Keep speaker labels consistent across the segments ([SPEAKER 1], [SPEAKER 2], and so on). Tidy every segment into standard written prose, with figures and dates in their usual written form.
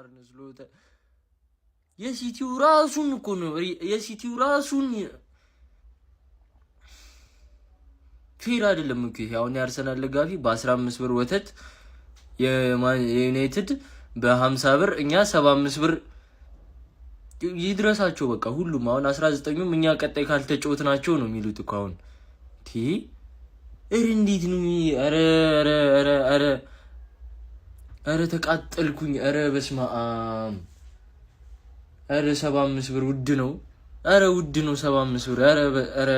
[SPEAKER 1] አርነ ስሎት የሲቲው ራሱን እኮ ነው፣ የሲቲው ራሱን fair አይደለም እኮ ይሄ። አሁን የአርሰናል ደጋፊ በ15 ብር ወተት፣ የዩናይትድ በ50 ብር፣ እኛ 75 ብር ይድረሳቸው። በቃ ሁሉም አሁን 19ኙም እኛ ቀጣይ ካልተጫወት ናቸው ነው የሚሉት እኮ አሁን። ኧረ እንዴት ነው? ኧረ ኧረ ኧረ ኧረ ኧረ ተቃጠልኩኝ። ኧረ በስመ አብ። ኧረ 75 ብር ውድ ነው። ኧረ ውድ ነው 75 ብር። ኧረ ኧረ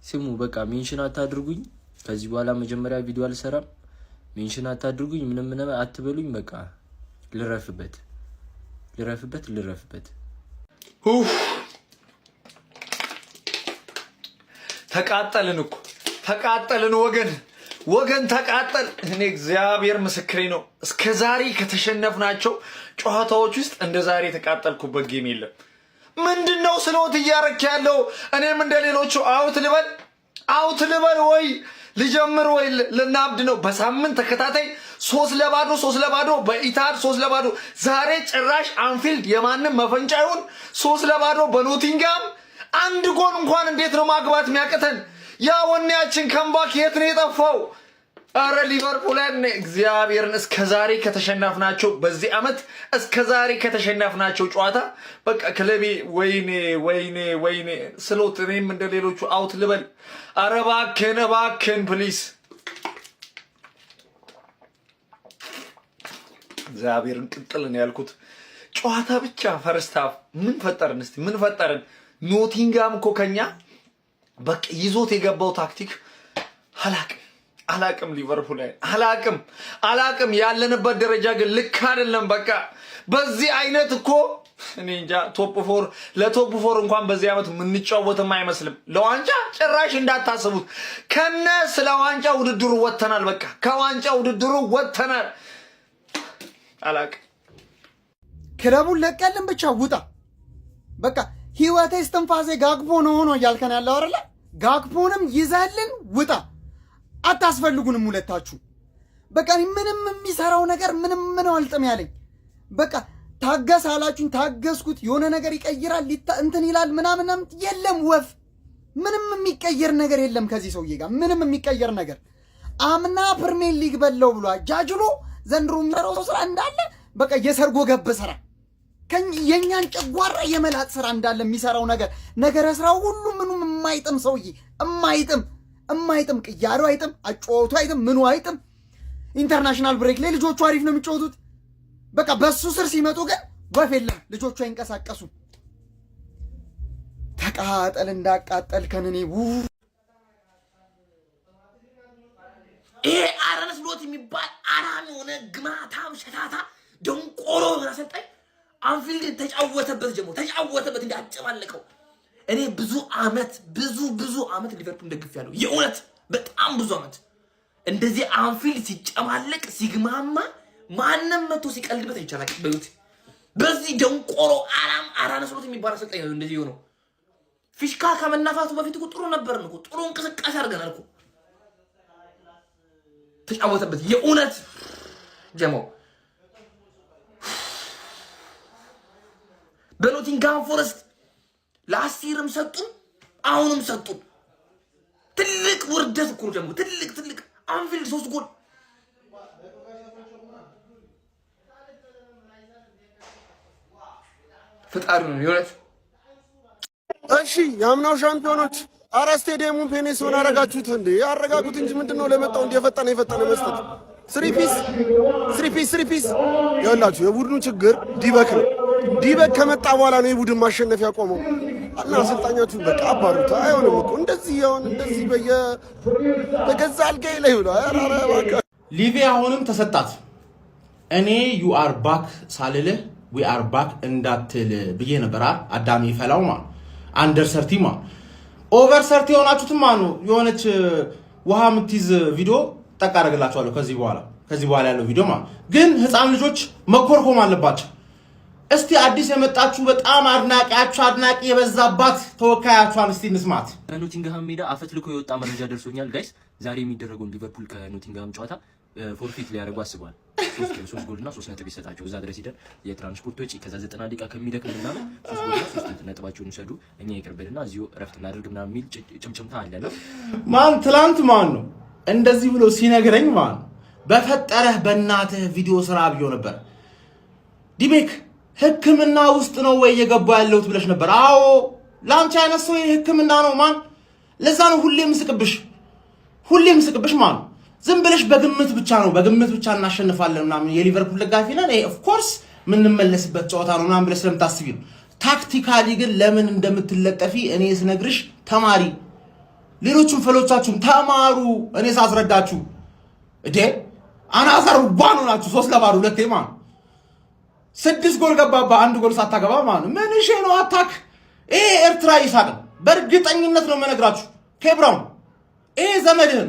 [SPEAKER 1] ስሙ በቃ mention አታድርጉኝ። ከዚህ በኋላ መጀመሪያ ቪዲዮ አልሰራም። Mention አታድርጉኝ፣ ምንም ምንም አትበሉኝ። በቃ ልረፍበት፣ ልረፍበት፣ ልረፍበት።
[SPEAKER 2] ተቃጠልን እኮ ተቃጠልን፣ ወገን ወገን ተቃጠል። እኔ እግዚአብሔር ምስክሬ ነው። እስከ ዛሬ ከተሸነፍናቸው ጨዋታዎች ውስጥ እንደ ዛሬ የተቃጠልኩበት game የለም። ምንድን ነው ስሎት እያረክ ያለው? እኔም እንደ ሌሎቹ out ልበል out ልበል ወይ ልጀምር ወይ ልናብድ ነው። በሳምንት ተከታታይ 3-0፣ 3-0 በኢትሃድ፣ 3-0። ዛሬ ጭራሽ አንፊልድ የማንም መፈንጫ ይሁን 3-0 በኖቲንጋም። አንድ ጎል እንኳን እንዴት ነው ማግባት የሚያቅተን? ያ ወኔያችን comeback የት ነው የጠፋው? አረ ሊቨርፑል እግዚአብሔርን እስከ ዛሬ ከተሸነፍናቸው፣ በዚህ ዓመት እስከ ዛሬ ከተሸነፍናቸው ጨዋታ በቃ ክለቤ ወይኔ ወይኔ ወይኔ ስሎት እኔም እንደ ሌሎቹ out ልበል። አረ እባክህን እባክህን please፣ እግዚአብሔርን ቅጥልን ያልኩት ጨዋታ ብቻ first half ምን ፈጠርን? እስቲ ምን ፈጠርን? ኖቲንጋም እኮ ከኛ በቃ ይዞት የገባው ታክቲክ አላቅም አላቅም፣ ሊቨርፑል ላይ አላቅም አላቅም። ያለንበት ደረጃ ግን ልክ አይደለም። በቃ በዚህ አይነት እኮ እኔ እንጃ top four፣ ለ top four እንኳን በዚህ ዓመት የምንጫወትም አይመስልም። ለዋንጫ ጭራሽ እንዳታስቡት። ከነ ስለ ዋንጫ ውድድሩ ወጥተናል። በቃ ከዋንጫ ውድድሩ ወጥተናል። አላቅም።
[SPEAKER 3] ክለቡን ለቀልን ብቻ ውጣ። በቃ ህይወቴ እስትንፋሴ ጋግፖ ነው ሆኖ እያልከን ያለው አይደለ? ጋግፖንም ይዘልን ውጣ። አታስፈልጉንም ሁለታችሁ። በቃ ምንም የሚሰራው ነገር ምንም ነው አልጥም ያለኝ። በቃ ታገስ አላችሁኝ፣ ታገስኩት። የሆነ ነገር ይቀይራል እንትን ይላል ምናምን የለም ወፍ። ምንም የሚቀየር ነገር የለም ከዚህ ሰውዬ ጋር ምንም የሚቀየር ነገር። አምና ፕሪሚየር ሊግ በለው ብሎ አጃጅሎ ዘንድሮ የሚሰራው ስራ እንዳለ በቃ የሰርጎ ገብ ስራ፣ የእኛን ጨጓራ የመላጥ ስራ እንዳለ የሚሰራው ነገር፣ ነገረ ስራው ሁሉ ምኑም የማይጥም ሰውዬ፣ የማይጥም የማይጥም፣ ቅያሩ አይጥም፣ አጨዋወቱ አይጥም፣ ምኑ አይጥም። International break ላይ ልጆቹ አሪፍ ነው የሚጫወቱት። በቃ በሱ ስር ሲመጡ ግን ወፍ የለም፣ ልጆቹ አይንቀሳቀሱም። ተቃጠል እንዳቃጠል ከንኔ።
[SPEAKER 4] ይሄ አርነ ስሎት የሚባል አራም የሆነ ግማታም ሸታታ ደንቆሮ አሰልጣኝ አንፊልድን ተጫወተበት፣ ጀሞ ተጫወተበት፣ እንዳጨማለቀው። እኔ ብዙ አመት፣ ብዙ ብዙ አመት ሊቨርፑል ደግፌያለሁ። የእውነት በጣም ብዙ አመት እንደዚህ አንፊልድ ሲጨማለቅ ሲግማማ ማንም መቶ ሲቀልድበት አይቻላል። በዩት በዚህ ደንቆሮ አራም አርነ ስሎት የሚባል አሰልጣኝ ነው እንደዚህ የሆነው። ፊሽካ ከመናፋቱ በፊት እኮ ጥሩ ነበርን እኮ፣ ጥሩ እንቅስቃሴ አድርገናል እኮ። ተጫወተበት የእውነት ጀሞ። በኖቲንግሃም ፎረስት last year ም ሰጡን፣ አሁንም ሰጡን። ትልቅ ውርደት እኮ ነው ደግሞ፣ ትልቅ ትልቅ አንፊልድ ሶስት ጎል። ፈጣሪ ነው የእውነት።
[SPEAKER 5] እሺ የአምናው ሻምፒዮኖች፣ አረ ስቴዲየሙን ፔኔሶን አረጋችሁት እንዴ? አረጋጉት እንጂ ምንድን ነው ለመጣው እንዲ የፈጠነ የፈጠነ መስጠት? Three piece, three piece, three piece። ይኸውላችሁ የቡድኑ ችግር ዲበክ ነው። ዲበክ ከመጣ በኋላ ነው የቡድን ማሸነፍ ያቆመው። እና አሰልጣኛችሁን በቃ አባሩት። አይሆንም እኮ እንደዚህ ያሁን እንደዚህ በገዛ አልጋዬ ላይ ብሎ ኧረ ኧረ እባክህ።
[SPEAKER 6] ሊቪ አሁንም ተሰጣት። እኔ you are back ሳልልህ we are back እንዳትል ብዬ ነበር። አዳሚ ፈላው ማ under 30 ማ over 30 የሆናችሁትም ማ ነው የሆነች ውሃ የምትይዝ ቪዲዮ ጠቅ አደርግላችኋለሁ ከዚህ በኋላ ያለው ቪዲዮ ማ ግን ህፃን ልጆች መኮርኮም አለባቸው። እስቲ አዲስ የመጣችሁ በጣም አድናቂያችሁ አድናቂ የበዛባት ተወካያችኋን እስቲ እንስማት።
[SPEAKER 1] ከኖቲንግሃም ሜዳ አፈትልኮ የወጣ መረጃ ደርሶኛል guys። ዛሬ የሚደረገውን ሊቨርፑል ከኖቲንግሃም ጨዋታ forfeit ሊያደርጉ አስበዋል። ሶስት ጎልና 3 ነጥብ ይሰጣቸው። እዛ ድረስ ሂደን የትራንስፖርት ወጪ ከዛ 90 ደቂቃ ከሚደክም ምናምን 3 ጎልና 3 ነጥባቸውን ይውሰዱ፣ እኛ ይቅርብንና እዚሁ እረፍት እናደርግ ምናምን የሚል ጭምጭምታ አለ ነው።
[SPEAKER 6] ማን ትላንት ማን ነው እንደዚህ ብሎ ሲነግረኝ ማን በፈጠረህ በእናትህ ቪዲዮ ስራ ብዮ ነበር። ዲቤክ ሕክምና ውስጥ ነው ወይ እየገባ ያለሁት ብለሽ ነበር። አዎ፣ ለአንቺ አይነት ሰው ሕክምና ነው ማን። ለዛ ነው ሁሌም ስቅብሽ፣ ሁሌም ስቅብሽ ማን። ዝም ብለሽ በግምት ብቻ ነው፣ በግምት ብቻ እናሸንፋለን ምናምን፣ የሊቨርፑል ደጋፊ ነን of course የምንመለስበት ጨዋታ ነው ምናምን ብለሽ ስለምታስቢ ነው። Tactically ግን ለምን እንደምትለጠፊ እኔ ስነግርሽ ተማሪ፣ ሌሎቹም ፈሎቻችሁም ተማሩ። እኔ ሳስረዳችሁ እዴ another one ሆናችሁ 3-0 ሁለቴ ማለት ስድስት ጎል ገባባ አንድ ጎል ሳታገባ ማለት ነው። ምን እሺ ነው attack። ይሄ ኤርትራ ይሳቅ ነው። በእርግጠኝነት ነው የምነግራችሁ። ኬብራውን ይሄ ዘመድህ ነው።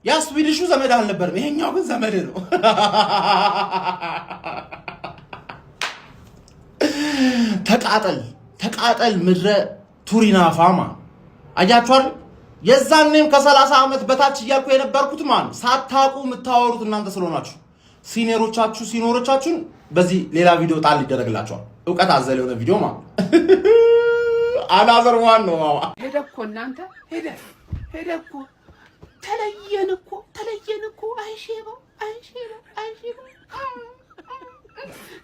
[SPEAKER 6] ያ Swedish ኡ ዘመድህ አልነበርም። ይሄኛው ግን ዘመድህ ነው። ተቃጠል ተቃጠል ምድረ ቱሪናፋ አያችኋል። የዛኔም ከ30 ዓመት በታች እያልኩ የነበርኩት ማን ሳታውቁ የምታወሩት እናንተ ስለሆናችሁ senior ኦቻችሁ senior ኦቻችሁን በዚህ ሌላ ቪዲዮ ጣል ይደረግላቸዋል። እውቀት አዘል የሆነ ቪዲዮ ማለት another one ነው። ማማ
[SPEAKER 7] ሄደ እኮ እናንተ፣ ሄደ ሄደ እኮ፣ ተለየን እኮ፣ ተለየን እኮ። አይሼበው አይሼበው አይሼበው።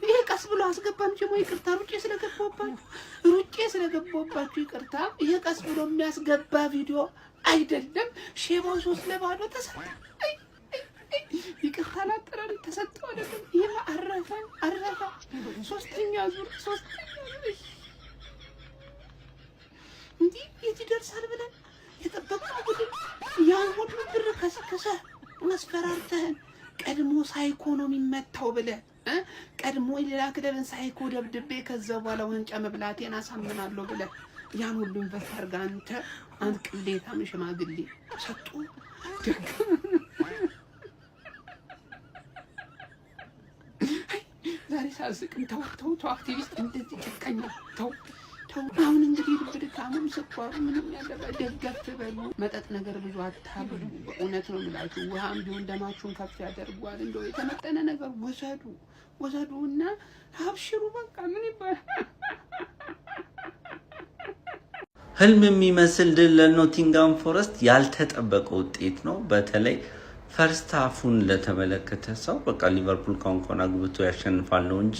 [SPEAKER 7] ይሄ ቀስ ብሎ አስገባም ጀሞ ይቅርታ፣ ሩጬ ስለገባባችሁ፣ ሩጬ ስለገባባችሁ ይቅርታ። ይሄ ቀስ ብሎ የሚያስገባ ቪዲዮ አይደለም። ሼባው 3-0 ተሰጠ። ይቅርታ ላጠራሪ ተሰጠው አይደለም። ይሄ አረፈ አረፈ። ሶስተኛ ዙር፣ ሶስተኛ ዙር እንዲህ የት ይደርሳል ብለን የጠበቅነው ቡድን ያን ሁሉ ብር ከስክሰህ መስፈራርተህን ቀድሞ ሳይኮ ነው የሚመታው ብለህ፣ ቀድሞ የሌላ ክለብን ሳይኮ ደብድቤ ከዛ በኋላ ዋንጫ መብላቴን አሳምናለሁ ብለህ ያን ሁሉ invest አድርገህ አንተ አንድ ቅሌታም ሽማግሌ ሰጡ። ዛሬ ሳዝቅም ተው ተው ተው፣ አክቲቪስት እንደዚህ ጨካኛ ተው ተው። አሁን እንግዲህ ልብ ድካሙም ስኳሩ ምንም ያለበት ደገፍ በሉ። መጠጥ ነገር ብዙ አታብሉ። በእውነት ነው የምላችሁ። ውሃም ቢሆን ደማችሁን ከፍ ያደርጓል። እንደው የተመጠነ ነገር ውሰዱ ውሰዱ እና አብሽሩ። በቃ ምን ይባላል?
[SPEAKER 8] ህልም የሚመስል ድል ለኖቲንጋም ፎረስት ያልተጠበቀ ውጤት ነው። በተለይ first half ኡን ለተመለከተ ሰው በቃ ሊቨርፑል ካሁን አግብቶ ያሸንፋል ነው እንጂ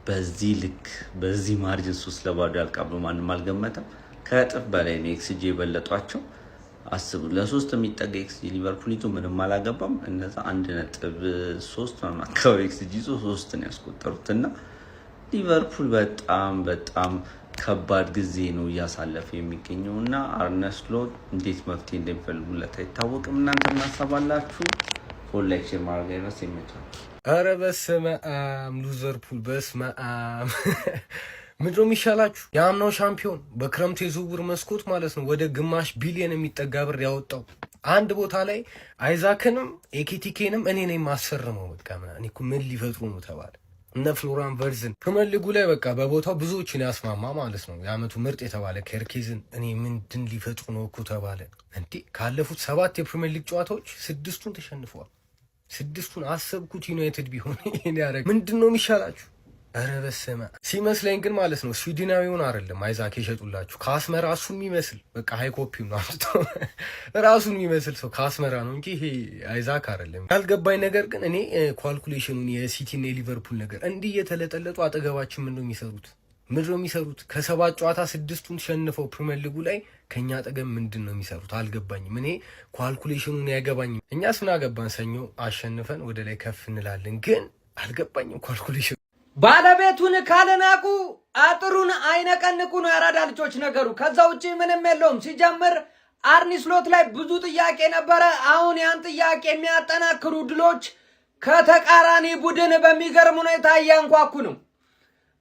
[SPEAKER 8] በዚህ ልክ በዚህ margin 3-0 ያልቃል ብሎ ማንም አልገመተም። ከእጥፍ በላይ ነው ኤክስጂ የበለጧቸው። አስቡ፣ ለሶስት የሚጠጋ xG ሊቨርፑል ይዞ ምንም አላገባም። እነዛ 1.3 ምናምን አካባቢ xG ይዞ ሶስት ነው ያስቆጠሩት እና ሊቨርፑል በጣም በጣም ከባድ ጊዜ ነው እያሳለፈ የሚገኘው እና አርነ ስሎት እንዴት መፍትሄ እንደሚፈልጉለት አይታወቅም። እናንተ ምን ሀሳብ አላችሁ? Follow፣ like፣ share ማድረግ አይረሳ። ይመቻል።
[SPEAKER 9] ኧረ በስመ አብ ሉዘርፑል፣ በስመ አብ፣ ምንድነው የሚሻላችሁ? የአምናው ሻምፒዮን በክረምቱ የዝውውር መስኮት ማለት ነው ወደ ግማሽ ቢሊዮን የሚጠጋ ብር ያወጣው አንድ ቦታ ላይ አይዛክንም ኤኬቲኬንም እኔ ነኝ የማስፈርመው። በቃ እኔ እኮ ምን ሊፈጥሩ ነው ተባለ። እነ ፍሎራን ቨርዝን ፕሪሚየር ሊጉ ላይ በቃ በቦታው ብዙዎችን ያስማማ ማለት ነው። የአመቱ ምርጥ የተባለ ኬርኬዝን እኔ ምንድን ሊፈጥሩ ነው እኮ ተባለ። እንዴ፣ ካለፉት ሰባት የፕሪሚየር ሊግ ጨዋታዎች ስድስቱን ተሸንፈዋል። ስድስቱን አሰብኩት። ዩናይትድ ቢሆን ይሄን ያደረግ ምንድን ነው የሚሻላችሁ? ኧረ በስመ ሲመስለኝ ግን ማለት ነው ስዊድናዊውን አይደለም አይዛክ የሸጡላችሁ፣ ከአስመራ እሱን የሚመስል በቃ high copy ነው አምጥቶ ራሱን የሚመስል ሰው ከአስመራ ነው እንጂ ይሄ አይዛክ አይደለም። ያልገባኝ ነገር ግን እኔ calculation ኡን የሲቲና የሊቨርፑል ነገር እንዲህ እየተለጠለጡ አጠገባችን ምንድን ነው የሚሰሩት? ምንድን ነው የሚሰሩት? ከሰባት ጨዋታ ስድስቱን ሸንፈው ፕሪሚየር ሊጉ ላይ ከኛ አጠገብ ምንድን ነው የሚሰሩት? አልገባኝም። እኔ calculation ኡን አይገባኝም። እኛስ ምን አገባን? ሰኞ አሸንፈን ወደ ላይ ከፍ እንላለን። ግን አልገባኝም calculation።
[SPEAKER 10] ባለቤቱን ካልናቁ አጥሩን አይነቀንቁ ነው ያራዳ ልጆች ነገሩ። ከዛ ውጭ ምንም የለውም። ሲጀምር አርኒ ስሎት ላይ ብዙ ጥያቄ ነበረ። አሁን ያን ጥያቄ የሚያጠናክሩ ድሎች ከተቃራኒ ቡድን በሚገርም ሁኔታ እያንኳኩ ነው።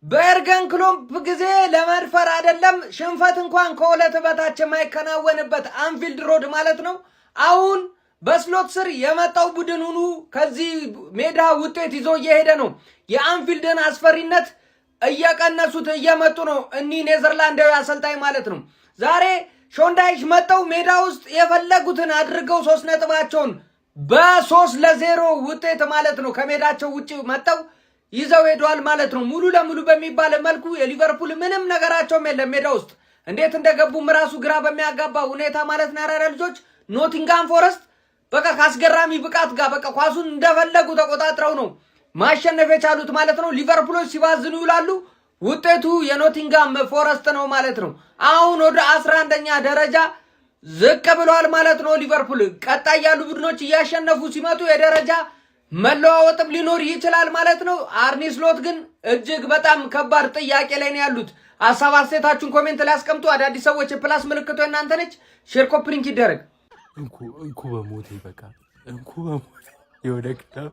[SPEAKER 10] በየርገን ክሎፕ ጊዜ ለመድፈር አይደለም ሽንፈት እንኳን ከሁለት በታች የማይከናወንበት አንፊልድ ሮድ ማለት ነው። አሁን በስሎት ስር የመጣው ቡድን ሁኑ ከዚህ ሜዳ ውጤት ይዞ እየሄደ ነው። የአንፊልድን አስፈሪነት እየቀነሱት እየመጡ ነው። እኒህ ኔዘርላንዳዊ አሰልጣኝ ማለት ነው። ዛሬ ሾን ዳይች መጥተው ሜዳ ውስጥ የፈለጉትን አድርገው 3 ነጥባቸውን በ3-0 ውጤት ማለት ነው ከሜዳቸው ውጭ መጥተው ይዘው ሄደዋል ማለት ነው። ሙሉ ለሙሉ በሚባል መልኩ የሊቨርፑል ምንም ነገራቸውም የለም ሜዳ ውስጥ፣ እንዴት እንደገቡም ራሱ ግራ በሚያጋባ ሁኔታ ማለት ነው። ያራዳ ልጆች፣ ኖቲንጋም ፎረስት በቃ ከአስገራሚ ብቃት ጋር በቃ ኳሱን እንደፈለጉ ተቆጣጥረው ነው ማሸነፍ የቻሉት ማለት ነው። ሊቨርፑሎች ሲባዝኑ ይውላሉ። ውጤቱ የኖቲንጋም ፎረስት ነው ማለት ነው። አሁን ወደ 11ኛ ደረጃ ዝቅ ብሏል ማለት ነው። ሊቨርፑል ቀጣይ ያሉ ቡድኖች እያሸነፉ ሲመጡ የደረጃ መለዋወጥም ሊኖር ይችላል ማለት ነው። አርኒ ስሎት ግን እጅግ በጣም ከባድ ጥያቄ ላይ ነው ያሉት። ሀሳብ አስተያየታችሁን comment ላይ አስቀምጡ። አዳዲስ ሰዎች የ plus ምልክቱ እናንተ ነች። Share፣ copy link ይደረግ።
[SPEAKER 11] እንኩ እንኩ በሞቴ፣ በቃ እንኩ በሞቴ። የሆነ ክለብ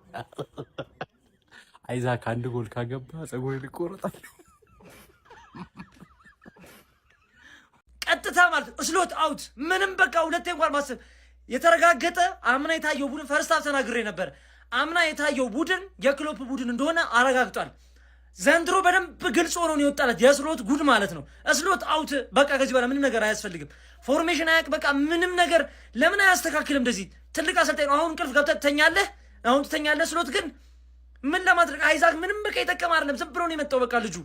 [SPEAKER 11] አይዛክ አንድ ጎል ካገባ ፀጉሬን ይቆረጣል።
[SPEAKER 12] ቀጥታ ማለት ነው ስሎት out። ምንም በቃ ሁለቴ እንኳን ማሰብ የተረጋገጠ አምና የታየው ቡድን first half ተናግሬ ነበር። አምና የታየው ቡድን የክሎፕ ቡድን እንደሆነ አረጋግጧል። ዘንድሮ በደንብ ግልጽ ሆኖ ነው የወጣለት የስሎት ጉድ ማለት ነው። ስሎት out፣ በቃ ከዚህ በኋላ ምንም ነገር አያስፈልግም። Formation አያውቅ፣ በቃ ምንም ነገር ለምን አያስተካክልም? እንደዚህ ትልቅ አሰልጣኝ ነው። አሁን እንቅልፍ ገብተህ ትተኛለህ፣ አሁን ትተኛለህ። ስሎት ግን ምን ለማድረግ አይዛክ ምንም በቃ የጠቀመ አይደለም። ዝም ብሎ ነው የመጣው። በቃ ልጁ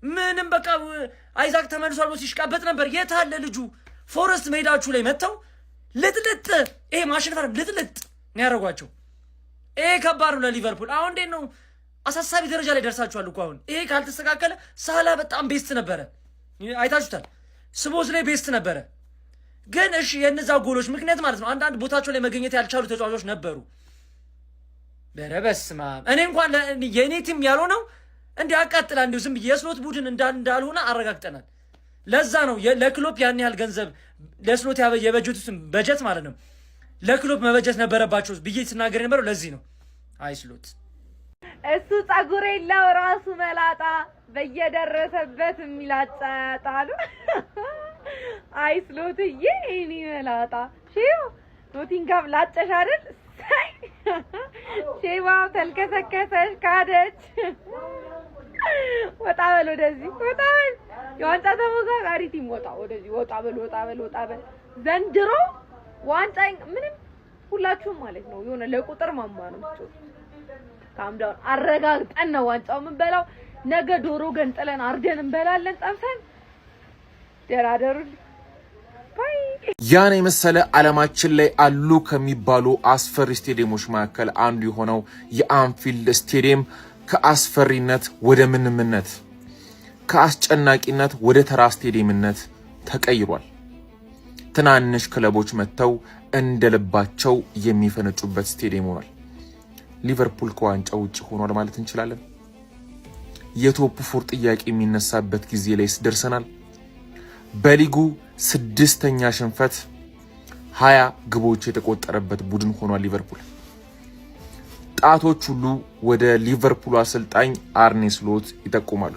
[SPEAKER 12] ምንም በቃ አይዛክ ተመልሷል ብሎ ሲሽቃበጥ ነበር። የት አለ ልጁ? ፎረስት ሜዳችሁ ላይ መጥተው ልጥልጥ፣ ይሄ ማሸነፍ ልጥልጥ ነው ያደረጓቸው። ይሄ ከባድ ነው ለሊቨርፑል። አሁን እንዴት ነው፣ አሳሳቢ ደረጃ ላይ ደርሳችኋል እኮ አሁን። ይሄ ካልተስተካከለ ሳላ በጣም best ነበረ፣ አይታችሁታል። ስቦዝላይ best ነበረ። ግን እሺ የእነዛ ጎሎች ምክንያት ማለት ነው አንዳንድ ቦታቸው ላይ መገኘት ያልቻሉ ተጫዋቾች ነበሩ። ኧረ በስመ አብ፣ እኔ እንኳን የእኔ team ያልሆነው እንዲህ አቃጥላ እንዲሁ ዝም ብዬ የስሎት ቡድን እንዳልሆነ አረጋግጠናል። ለዛ ነው ለክሎፕ ያን ያህል ገንዘብ ለስሎት የበጀቱትን በጀት ማለት ነው ለክሎፕ መበጀት ነበረባቸው ብዬ ስናገር የነበረው ለዚህ ነው። አይ ስሎት።
[SPEAKER 13] እሱ ጸጉር የለው ራሱ መላጣ፣ በየደረሰበት የሚላጫጣሉ። አይ ስሎትዬ፣ እኔ መላጣ ሼው ኖቲንጋም ላጨሽ አይደል? ሼባው ተልከሰከሰሽ ካደች። ወጣ በል ወደዚህ፣ ወጣ በል የዋንጫ ተፎካካሪ team፣ ወጣ ወደዚህ፣ ወጣ በል፣ ወጣ በል፣ ወጣ በል። ዘንድሮ ዋንጫ ምንም ሁላችሁም ማለት ነው የሆነ ለቁጥር ማማ ነው የምትጮቱት። Calm down፣ አረጋግጠን ነው ዋንጫው የምንበላው። ነገ ዶሮ ገንጥለን አርደን እንበላለን ጠብሰን። ደህና ደሩልኝ። Bye።
[SPEAKER 14] ያን የመሰለ ዓለማችን ላይ አሉ ከሚባሉ አስፈሪ ስቴዲየሞች መካከል አንዱ የሆነው የአንፊልድ ስቴዲየም ከአስፈሪነት ወደ ምንምነት፣ ከአስጨናቂነት ወደ ተራ ስቴዲየምነት ተቀይሯል። ትናንሽ ክለቦች መጥተው እንደ ልባቸው የሚፈነጩበት ስቴዲየም ሆኗል። ሊቨርፑል ከዋንጫ ውጭ ሆኗል ማለት እንችላለን። የ top four ጥያቄ የሚነሳበት ጊዜ ላይ ደርሰናል። በሊጉ ስድስተኛ ሽንፈት፣ 20 ግቦች የተቆጠረበት ቡድን ሆኗል ሊቨርፑል። ጣቶች ሁሉ ወደ ሊቨርፑል አሰልጣኝ አርኔ ስሎት ይጠቁማሉ።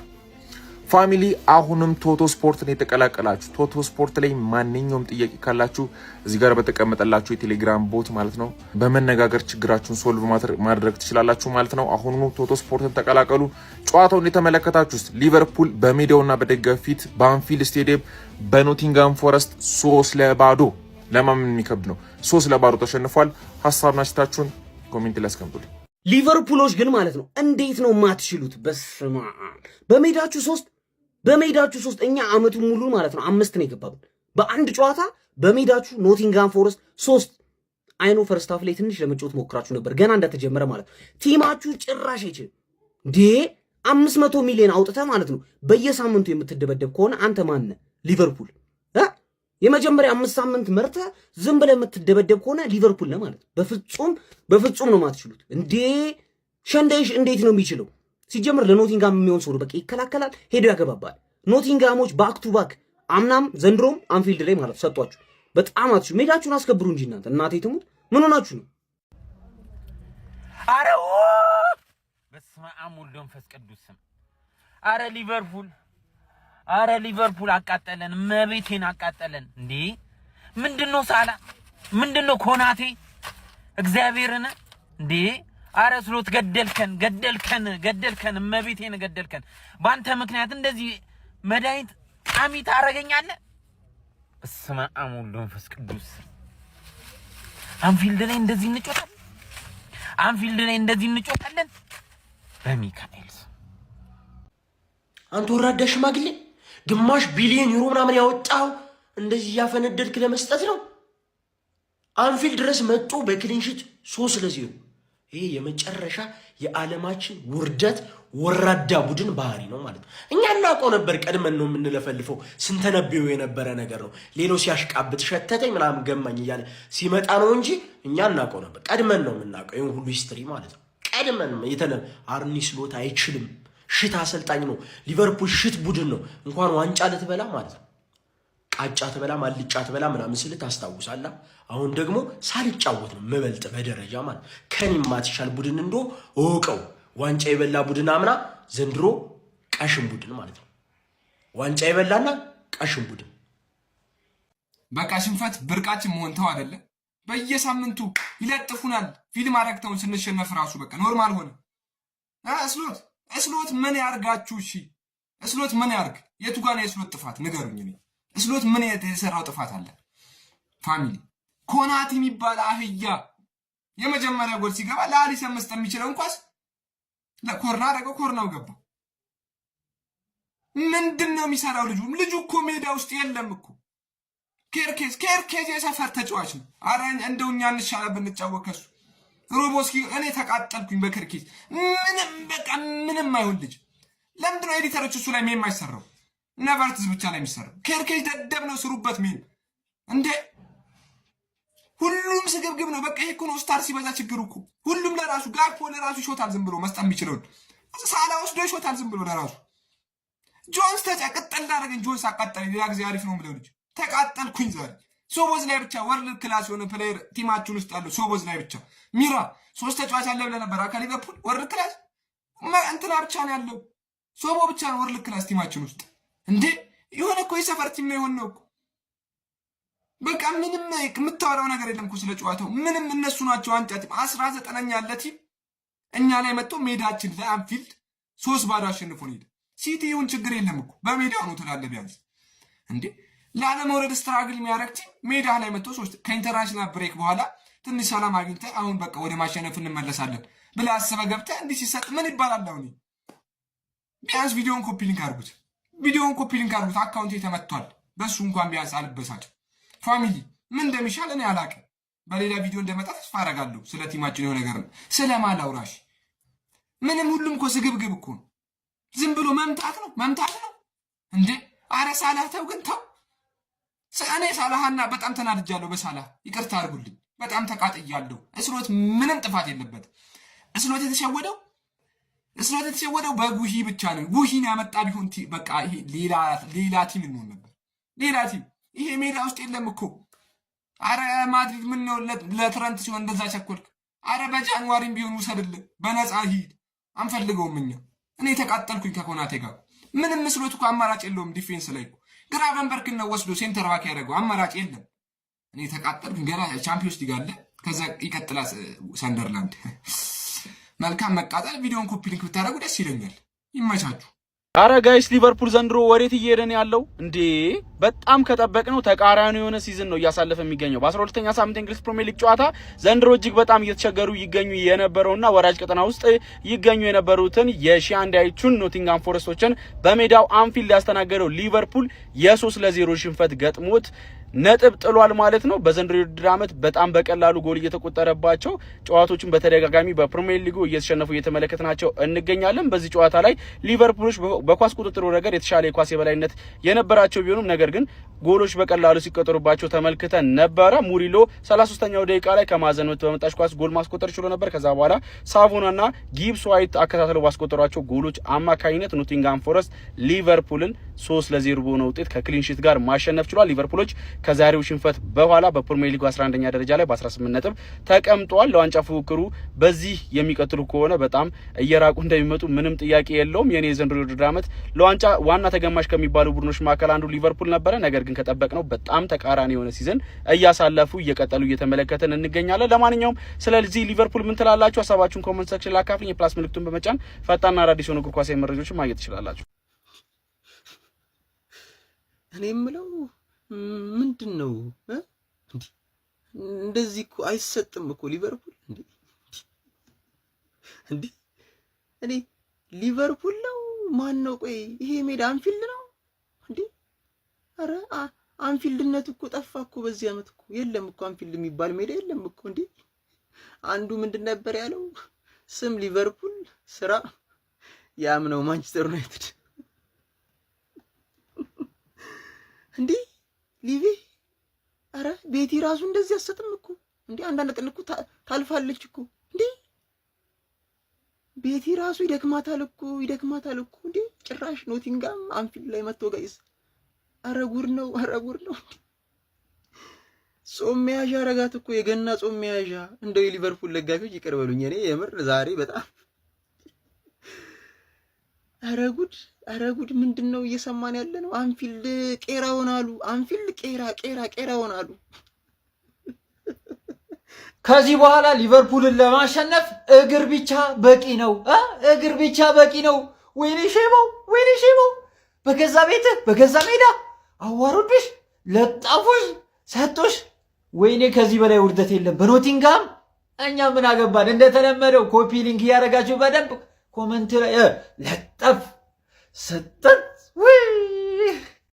[SPEAKER 14] Family፣ አሁንም ቶቶ ስፖርትን የተቀላቀላችሁ፣ ቶቶ ስፖርት ላይ ማንኛውም ጥያቄ ካላችሁ እዚህ ጋር በተቀመጠላችሁ የቴሌግራም bot ማለት ነው በመነጋገር ችግራችሁን solve ማድረግ ትችላላችሁ ማለት ነው። አሁኑኑ ቶቶ ስፖርትን ተቀላቀሉ። ጨዋታውን የተመለከታችሁት ሊቨርፑል በሜዳውና በደጋፊ ፊት በአንፊልድ ስቴዲየም በኖቲንጋም ፎረስት 3-0፣ ለማመን የሚከብድ ነው፣ 3-0 ተሸንፏል። ሀሳብና አስተያየታችሁን comment ላይ አስቀምጡልኝ።
[SPEAKER 15] ሊቨርፑሎች ግን ማለት ነው እንዴት ነው የማትችሉት? በስመ አብ፣ በሜዳችሁ ሶስት፣ በሜዳችሁ ሶስት። እኛ አመቱን ሙሉ ማለት ነው አምስት ነው የገባብን። በአንድ ጨዋታ በሜዳችሁ ኖቲንጋም ፎረስት ሶስት። I know first half ላይ ትንሽ ለመጫወት ሞክራችሁ ነበር ገና እንደተጀመረ ማለት ነው። Team ኣችሁ ጭራሽ አይችልም እንዴ! 500 ሚሊዮን አውጥተህ ማለት ነው በየሳምንቱ የምትደበደብ ከሆነ አንተ ማነህ? ሊቨርፑል የመጀመሪያ 5 ሳምንት መርተህ ዝም ብለህ የምትደበደብ ከሆነ ሊቨርፑል ነህ ማለት ነው። በፍጹም በፍጹም ነው የማትችሉት። እንዴ ሾን ዳይች እንዴት ነው የሚችለው? ሲጀምር ለኖቲንጋም የሚሆን ሰው ነው። በቃ ይከላከላል፣ ሄዶ ያገባባል። ኖቲንጋሞች back to back አምናም ዘንድሮም አንፊልድ ላይ ማለት ሰጧችሁ። በጣም አትችሉ። ሜዳችሁን አስከብሩ እንጂ እናንተ፣ እናቴ ትሙት ምን ሆናችሁ ነው?
[SPEAKER 16] አረ በስመ አብ ወልድ ወመንፈስ ቅዱስ ስም፣ አረ ሊቨርፑል፣ አረ ሊቨርፑል አቃጠለን፣ መቤቴን አቃጠለን። እንዴ ምንድነው ሳላ፣ ምንድነው ኮናቴ? እግዚአብሔርን እንዴ! አረ ስሎት ገደልከን፣ ገደልከን፣ ገደልከን፣ እመቤቴን ገደልከን። በአንተ ምክንያት እንደዚህ መድኃኒት ቃሚ ታረገኛለህ። በስመ አብ ወወልድ ወመንፈስ ቅዱስ። አንፊልድ ላይ እንደዚህ እንጮታለን። አንፊልድ ላይ እንደዚህ እንጮታለን። በሚካኤል ስም።
[SPEAKER 17] አንተ ወራዳ ሽማግሌ፣ ግማሽ ቢሊዮን ዩሮ ምናምን ያወጣው እንደዚህ እያፈነደድክ ለመስጠት ነው? አንፊልድ ድረስ መጥቶ በ clean sheet 3-0። ይሄ የመጨረሻ የዓለማችን ውርደት፣ ወራዳ ቡድን ባህሪ ነው ማለት ነው። እኛ እናውቀው ነበር፣ ቀድመን ነው የምንለፈልፈው፣ ስንተነብየው የነበረ ነገር ነው። ሌላው ሲያሽቃብጥ ሸተተኝ ምናምን ገማኝ እያለ ሲመጣ ነው እንጂ እኛ እናውቀው ነበር፣ ቀድመን ነው የምናውቀው ይህን ሁሉ history ማለት ነው። ቀድመን የተነ አርኒ ስሎት አይችልም፣ shit አሰልጣኝ ነው። ሊቨርፑል shit ቡድን ነው፣ እንኳን ዋንጫ ልትበላ ማለት ነው። ቃጫ ትበላ አልጫ ትበላ ምናምን ስል ታስታውሳላ። አሁን ደግሞ ሳልጫወት ነው ምበልጥ በደረጃ ማለት ከኔ የማትሻል ቡድን እንዶ እወቀው። ዋንጫ የበላ ቡድን አምና፣ ዘንድሮ ቀሽም ቡድን ማለት ነው። ዋንጫ የበላና ቀሽም ቡድን።
[SPEAKER 18] በቃ ሽንፈት ብርቃችን መሆን ተው አይደለ? በየሳምንቱ ይለጥፉናል። ፊልም አረግተውን ስንሸነፍ ራሱ በቃ normal ሆነ። እስሎት እስሎት ምን ያርጋችሁ? እሺ እስሎት ምን ያርግ? የቱ ጋር ነው የስሎት ጥፋት ንገሩኝ። እኔ እስሎት ምን የሰራው ጥፋት አለ? Family፣ ኮናቲ የሚባል አህያ የመጀመሪያ ጎል ሲገባ ለአሊሰን መስጠት የሚችለውን ኳስ ለኮርና አደረገው፣ ኮርናው ገባ። ምንድን ነው የሚሰራው ልጁ? ልጁ እኮ ሜዳ ውስጥ የለም እኮ። ኬርኬዝ ኬርኬዝ የሰፈር ተጫዋች ነው። አረ እንደው እኛ እንሻላ ብንጫወት ከሱ። ሮቦስኪ እኔ ተቃጠልኩኝ በኬርኬዝ። ምንም በቃ ምንም አይሆን ልጅ። ለምንድን ነው editor ኦች እሱ ላይ meme አይሰራው? እነ ቨርትዝ ብቻ ላይ የሚሰራው። ኬርኬዝ ደደብ ነው፣ ስሩበት meme እንዴ። ሁሉም ስግብግብ ነው። በቃ ይሄ እኮ ነው star ሲበዛ ችግሩ እኮ። ሁሉም ለራሱ፣ ጋክፖ ለራሱ ይሾታል ዝም ብሎ፣ መስጠት የሚችለውን ሳላ ወስዶ ይሾታል ዝም ብሎ ለራሱ። ጆንስ ተጨቅጠል እንዳደረገኝ ጆንስ አቃጠለኝ። ሌላ ጊዜ አሪፍ ነው የምለው ልጅ ተቃጠልኩኝ ዛሬ። ሶቦዝ ላይ ብቻ world class የሆነ player team ኣችን ውስጥ ያለው ሶቦዝ ላይ ብቻ። ሚራ ሶስት ተጫዋች አለ ብለህ ነበር ከሊቨርፑል world class፣ እንትና ብቻ ነው ያለው፣ ሶቦ ብቻ ነው world class team ኣችን ውስጥ። እንዴ የሆነ እኮ የሰፈር team ነው የሆነው እኮ። በቃ ምንም የምታወራው ነገር የለም እኮ ስለ ጨዋታው ምንም። እነሱ ናቸው ዋንጫ team። 19ኛ ያለ team እኛ ላይ መጥቶ ሜዳችን ላይ አንፊልድ 3-0 አሸንፎን ሄደ። ሲቲ ይሁን ችግር የለም እኮ፣ በሜዳው ነው ትላለህ ቢያንስ። እንዴ ላለመውረድ struggle የሚያደርግ team ሜዳ ላይ መጥቶ ሶስት፣ ከ international break በኋላ ትንሽ ሰላም አግኝተህ አሁን በቃ ወደ ማሸነፍ እንመለሳለን ብለህ አስበህ ገብተህ እንዲህ ሲሰጥ ምን ይባላል? አሁን ቢያንስ ቪዲዮን copy link አድርጉት። ቪዲዮን copy link አድርጉት። Account ኤ ተመቷል። በሱ እንኳን ቢያንስ አልበሳጭ። Family፣ ምን እንደሚሻል እኔ አላቅም። በሌላ ቪዲዮ እንደመጣ ተስፋ አደርጋለሁ። ስለ team ኣችን የሆነ ነገር ነው። ስለማላውራሽ ምንም ሁሉም እኮ ስግብግብ እኮ ነው። ዝም ብሎ መምታት ነው መምታት ነው እንዴ! አረ ሳላህ ተው ግን ተው። እኔ ሳላህና በጣም ተናድጃለሁ። በሳላህ ይቅርታ አድርጉልኝ። በጣም ተቃጥያለሁ። እስሎት ምንም ጥፋት የለበት። እስሎት የተሸወደው በጉሂ ብቻ ነው። ጉሂን ያመጣ ቢሆን በቃ ይሄ ሌላ team እንሆን ነበር። ሌላ team። ይሄ ሜዳ ውስጥ የለም እኮ። አረ ማድሪድ ምን ነው ለትረንት ሲሆን እንደዛ ቸኮልክ? አረ በ January ም ቢሆን ውሰድልን፣ በነፃ ሂድ። አንፈልገውም እኛ። እኔ ተቃጠልኩኝ ከኮናቴ ጋር። ምንም ምስሎት እኮ አማራጭ የለውም። Defense ላይ እኮ ግራቨንበርክን ነው ወስዶ center back ያደረገው፣ አማራጭ የለም። እኔ ተቃጠልኩኝ። ገና ቻምፒዮንስ ሊግ አለ፣ ከዛ ይቀጥላል ሰንደርላንድ። መልካም መቃጠል። ቪዲዮን copy link ብታደርጉ ደስ ይለኛል። ይመቻችሁ።
[SPEAKER 19] አረ guys፣ ሊቨርፑል ዘንድሮ ወዴት እየሄደ ነው ያለው እንዴ? በጣም ከጠበቅነው ተቃራኒ የሆነ season ነው እያሳለፈ የሚገኘው። በ12ኛ ሳምንት የእንግሊዝ ፕሪሚየር ሊግ ጨዋታ ዘንድሮ እጅግ በጣም እየተቸገሩ ይገኙ የነበረውና ወራጅ ቀጠና ውስጥ ይገኙ የነበሩትን የሺአንዳይቹን ኖቲንጋም ፎረስቶችን በሜዳው አንፊልድ ያስተናገደው ሊቨርፑል የ3-0 ሽንፈት ገጥሞት ነጥብ ጥሏል ማለት ነው። በዘንድሮ የውድድር ዓመት በጣም በቀላሉ ጎል እየተቆጠረባቸው ጨዋታዎችን በተደጋጋሚ በፕሪሚየር ሊጉ እየተሸነፉ እየተመለከትናቸው እንገኛለን። በዚህ ጨዋታ ላይ ሊቨርፑሎች በኳስ ቁጥጥሩ ረገድ የተሻለ የኳስ የበላይነት የነበራቸው ቢሆኑም ነገር ግን ጎሎች በቀላሉ ሲቆጠሩባቸው ተመልክተን ነበረ። ሙሪሎ 33ኛው ደቂቃ ላይ ከማዕዘን ምት በመጣች ኳስ ጎል ማስቆጠር ችሎ ነበር። ከዛ በኋላ ሳቮናና ጊብስ ዋይት አከታትለው ባስቆጠሯቸው ጎሎች አማካኝነት ኖቲንጋም ፎረስት ሊቨርፑልን 3-0 በሆነ ውጤት ከ clean sheet ጋር ማሸነፍ ችሏል። ሊቨርፑሎች ከዛሬው ሽንፈት በኋላ በፕሪሚየር ሊጉ 11ኛ ደረጃ ላይ በ18 ነጥብ ተቀምጧል። ለዋንጫ ፉክክሩ በዚህ የሚቀጥሉ ከሆነ በጣም እየራቁ እንደሚመጡ ምንም ጥያቄ የለውም። የኔ የዘንድሮ የውድድር ዓመት ለዋንጫ ዋና ተገማች ከሚባሉ ቡድኖች መካከል አንዱ ሊቨርፑል ነበረ። ነገር ግን ከጠበቅነው በጣም ተቃራኒ የሆነ season እያሳለፉ እየቀጠሉ እየተመለከተን እንገኛለን። ለማንኛውም ስለዚህ ሊቨርፑል ምን ትላላችሁ? ሀሳባችሁን comment section ላይ አካፍሉኝ። የ plus ምልክቱን በመጫን ፈጣንና አዳዲስ የሆኑ እግር ኳሳዊ መረጃዎችን ማግኘት ትችላላችሁ።
[SPEAKER 20] እኔ የምለው ምንድን ነው? እንደዚህ እኮ አይሰጥም እኮ ሊቨርፑል። እንዴ እንዴ፣ እኔ ሊቨርፑል ነው ማን ነው? ቆይ ይሄ ሜዳ አንፊልድ ነው እንዴ? አረ አንፊልድነት እኮ ጠፋ እኮ በዚህ ዓመት እኮ የለም እኮ፣ አንፊልድ የሚባል ሜዳ የለም እኮ። እንዴ፣ አንዱ ምንድን ነበር ያለው? ስም ሊቨርፑል፣ ስራ ያምነው ማንቸስተር ዩናይትድ። እንዴ ሊቪ፣ አረ ቤቲ ራሱ እንደዚህ አሰጥም እኮ። እንዴ፣ አንዳንድ ቀን እኮ ታልፋለች እኮ። እንዴ ቤቲ ራሱ ይደክማታል እኮ፣ ይደክማታል እኮ። እንዴ ጭራሽ ኖቲንጋም አንፊልድ ላይ መጥቶ guys፣ አረ ጉድ ነው፣ አረ ጉድ ነው። ጾም መያዣ አረጋት እኮ፣ የገና ጾም መያዣ። እንደው የሊቨርፑል ደጋፊዎች ይቅር በሉኝ። እኔ የምር ዛሬ በጣም አረ ጉድ፣ አረ ጉድ! ምንድን ነው እየሰማን ያለ ነው? አንፊልድ ቄራ ሆናሉ። አንፊልድ ቄራ ቄራ ቄራ ሆናሉ።
[SPEAKER 12] ከዚህ በኋላ ሊቨርፑልን ለማሸነፍ እግር ብቻ በቂ ነው እ እግር ብቻ በቂ ነው። ወይኔ ሼመው፣ ወይኔ ሼመው! በገዛ ቤትህ በገዛ ሜዳ አዋሩድሽ፣ ለጣፉሽ፣ ሰጡሽ። ወይኔ ከዚህ በላይ ውርደት የለም። በኖቲንጋም እኛ ምን አገባን? እንደተለመደው copy link እያደረጋችሁ በደንብ comment ላይ ለጠፍ ሰጠት። ውይ።